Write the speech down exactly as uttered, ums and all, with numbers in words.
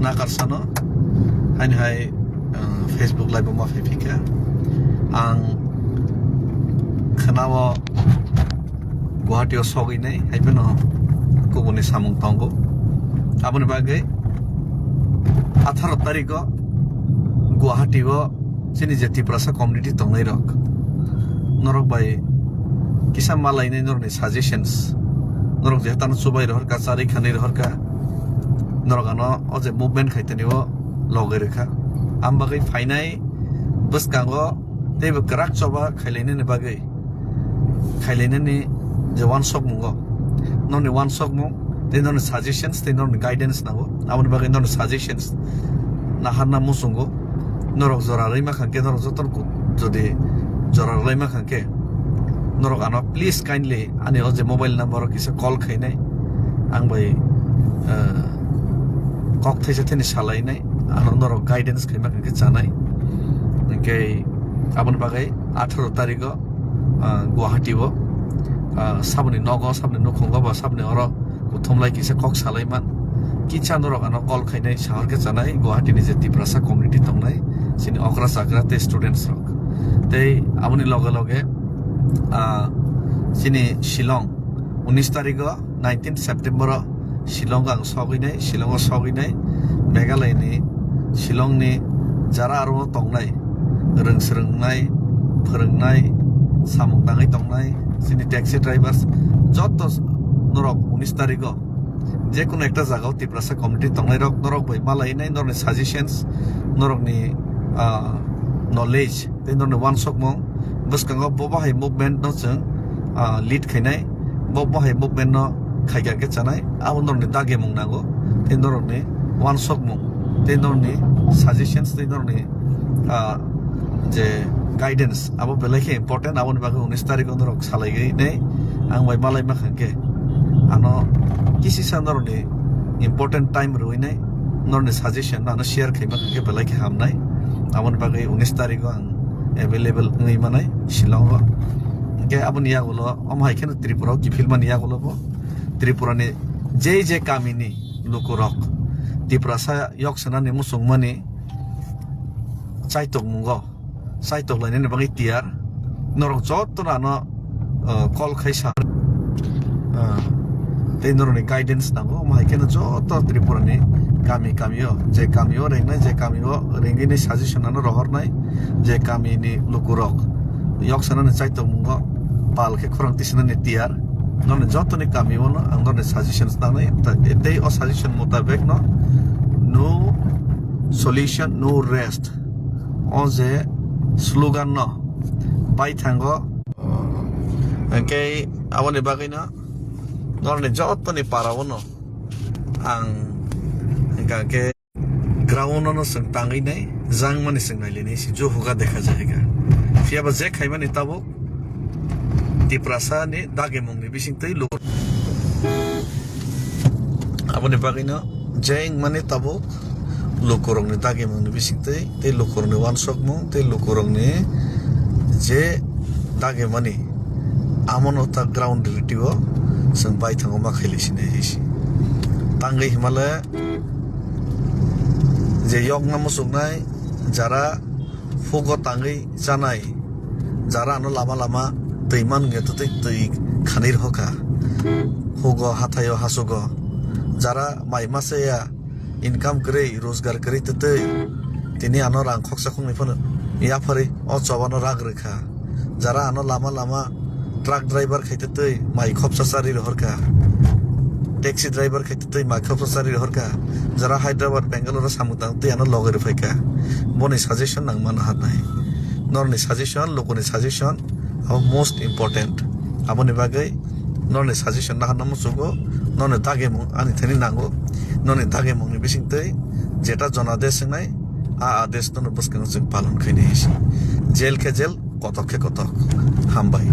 Nakarsano, haini hai, uh, Facebook live o ma phai phikha. Ang khwnao Guwahati o sogwi nai, hai phano kubuni samung tongo. Aboni bagwi atharo tarikh o Guwahati o chini je Tiprasa community tongnai rok, norok bai kisa malainai norokni suggestions, norok je tano chubai rohorkha, charwi khanwi rohorkha, norok ano o je movement khai tani o logwi rwkha. Am bagwi phainai bwskango teibo kwrak choba khailainani bagwi, khailainani je wansokmungo, norokni wansokmung tei norokni suggestions tei norokni guidance nango. Aboni bagwi norokni suggestions naharna muchungo. Norok jora rwima khankhe, norok joto jodi jora rwlaima khankhe, norok ano please kindly ani o je mobile number o kisa call khainai, ang bai, eh, kok thaisa thani salainai, ano norok guidance khaima khankhe chanai. Hinkhe aboni bagwi atharo tarikh o, ah, Guwahati o, ah, saboni nogo, saboni nukhungo ba saboni oro kuthumlai kisa kok salai man. Kisa norok ano call khainai, sahor khe chanai Guwahati ni je Tiprasa community tongnai, chini okra chakra tei students rok. Tei aboni loge loge, ah, chini Shillong, unis tarikh o, nineteen September o Shillong ang sogwi nai, Shillong o sogwi nai, Meghalaya ni Shillong ni jara aro tongnai, rwng swrwngnai, phwrwngnai, samung tangwi tongnai, chini taxi drivers, joto norok unis tarikh o je kono ekta jaga o Tiprasa community tongnai rok, norok bai malainai, norokni suggestions, norokni, ah, knowledge tei norokni wansokmung bwskango bo bahai movement no chwng, ah, lead khainai, bo bahai movement no khaikha khe chanai, abo norokni dagimung nango, tei norokni wansokmung, tei norokni suggestions, tei norokni, ah, je guidance, abo belai khe important. Aboni bagwi unis tarikh o norok salaigwi nei, ang bai malaima khankhe, ano kisisa norokni important time rwui nei, norokni suggestion no ano share khaima khankhe belai khe hamnai. Aboni bagwi unis tarikh o ang available wngwi manai Shillong o. Hinkhe aboni yagulo omo hai kheno Tripura o kiphilmani yagulo bo Tripura ni je je kami ni lukurok Tiprasa yok sanani muchungmani chaitokmungo, chaitok lainani bagwi tiyar. Norok joto ano, uh, call khai sa, uh, tei norokni guidance nango. Omo hai kheno joto Tripura ni kami kami o, je kami o rengnai, je kami o rengwi ni suggestion ano rohornai, je kami ni lukurok yok sanani chaitokmungo pal khe khorang tisanani tiyar. Norokni joto ni kami o no ang norokni suggestions nangnai, ta-, tei o suggestion mutabek no no solution, no rest. O je slogan no bai thango. Hinkhe aboni bagwi no norokni joto ni para o no ang hinkha khe ground o no chwng tangwi nai, jangmani chwng nai linai se jo hoga dekha jayega. Phiya ba je khaimani tabuk Tiprasa ni dagimung ni bising twi luku. Aboni bagwi no je wngmani tabuk lukurokni dagimungni bisingtwi, tei lukurokni wansokmung, tei lukurokni je dagimani, amono ta ground reality o chwng baithango ma khailai sinai hai se. Tangwi himale je yokna muchuknai, jara phugo tangwi chanai, jara ano lama lama twi man wngya twtwi twi khanwi rwkha, phugo hathaio hasugo, jara mai masa ya, income kwrwi, rojgar kwrwi twtwi tini ano rang khoksa khoknwi phano yapharwi o chobano rak rwkha. Jara ano lama lama truck driver khai twtwi mai khopsa charwi rohorkha, taxi driver khai twtwi mai khopsa charwi rohorkha. Jara Hyderabad, Bangalore o samung tang twi ano logwi rwphaikha. Boni suggestion nang mano harnai. Norni suggestion, lukuni suggestion, abo most important. Aboni bagwi norni suggestion naharna muchungo, norni dagimung ani thani nango, norni dagimungni bisingtwi jeta jonadesh wngnai, a adesh nono bwskango chwng palon khainai se. Jail khe jail, kotok khe kotok. Hambai.